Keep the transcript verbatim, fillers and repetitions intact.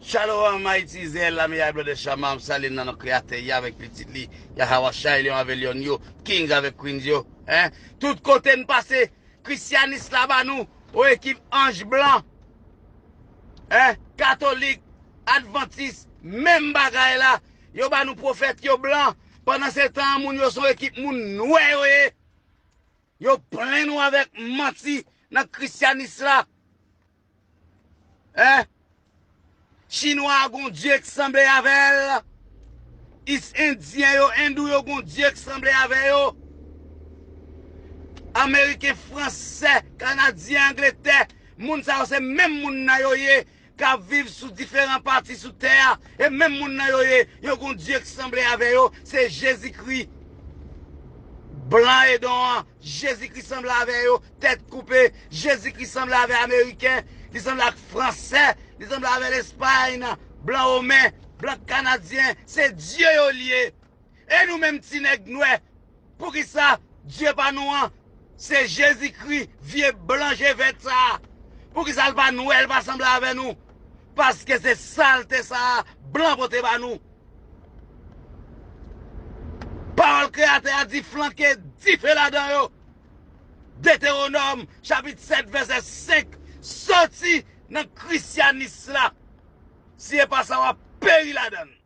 Shalom, Haïti, Israël, la meilleure blonde de Shama, m salye nan non Kreyatè, Yah avèk pitit li, Yahawashai, lyon avè lyòn yo, King avèk Queens yo, en. Tout kote n pase, Krisyanis la ba nou, yon ekip anj blan, en, katolik, advantis, menm bagay la, yo ba nou pwofèt yo blan, pandan se tan an moun yo se yon ekip moun nwè yo ye. Yo plen nou avèk manti nan Krisyanis la. En? Chinwa a gon dye k sanble avè l. Is Endyen yo, Endou yo gon dye k sanble avè yo. Ameriken, Fransè, Kanadyen, Angletè, moun sa yo se menm moun nan yo ye k ap viv sou diferan pati sou tè a. E menm moun nan yo ye, yo gon dye k sanble avè yo, se Jezikri. Blan Edon an, Jezikri sanble avè yo, tèt koupe. Jezikri sanble avè Ameriken, li sanble ak Fransè, li sanble avè Lespay, blan Women, blan Kanadyen, se dye yo l ye. E nou menm ti nèg nwè, poukisa Dye pa nou an, se Jezikri, vye blan je vèt sa a? Poukisa l pa nwè, l pa sanble avè nou? Paske se salte sa a blan pote ba nou. Pawòl Kreyatè a di, flanke dife ladan yo. Detewonòm, chapit sèt, vèsè senk, soti nan Krisyanis la. Si e pa sa, w ap peri ladan l.